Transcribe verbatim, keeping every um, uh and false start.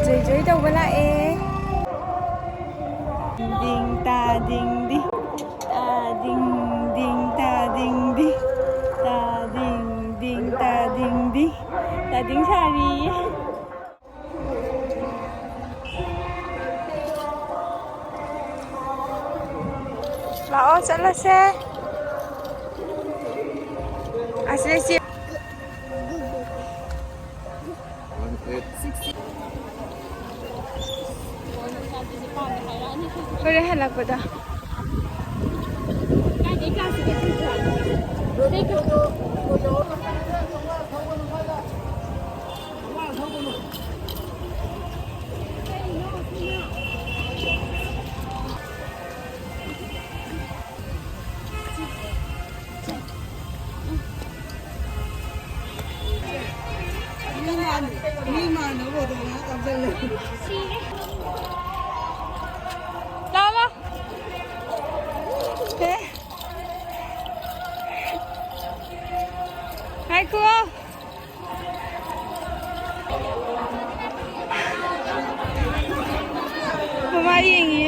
ꯖꯣꯏ ꯖꯣꯏ ꯇꯧꯕ ꯂꯥꯛꯑꯦ꯫ ꯗꯤꯡ ꯇꯥ ꯗꯤꯡ ꯗꯤ꯫ ꯇꯥ ꯗꯤꯡ ꯗꯤꯡ ꯇꯥ ꯗꯤꯡ ꯗꯤ꯫ ꯇꯥ ꯗꯤꯡ ꯗꯤꯡ ꯇꯥ ꯗꯤꯡ ꯗꯤ꯫ ꯇꯥ ꯗꯤꯡ ꯁꯥꯔꯤꯌꯦ꯫ ꯂꯥꯛꯑꯣ ꯆꯠꯂꯁꯦ꯫ ꯑꯁꯤꯗ ꯆꯦ ꯍꯣꯔꯦꯟ ꯍꯜꯂꯛꯄꯗ꯫ ꯂꯥꯛꯑꯣ, ꯂꯥꯛꯑꯣ꯫ ꯑꯦ꯫ ꯉꯥꯏꯈꯨꯑꯣ꯫ ꯃꯃꯥ ꯌꯦꯡꯉꯤ꯫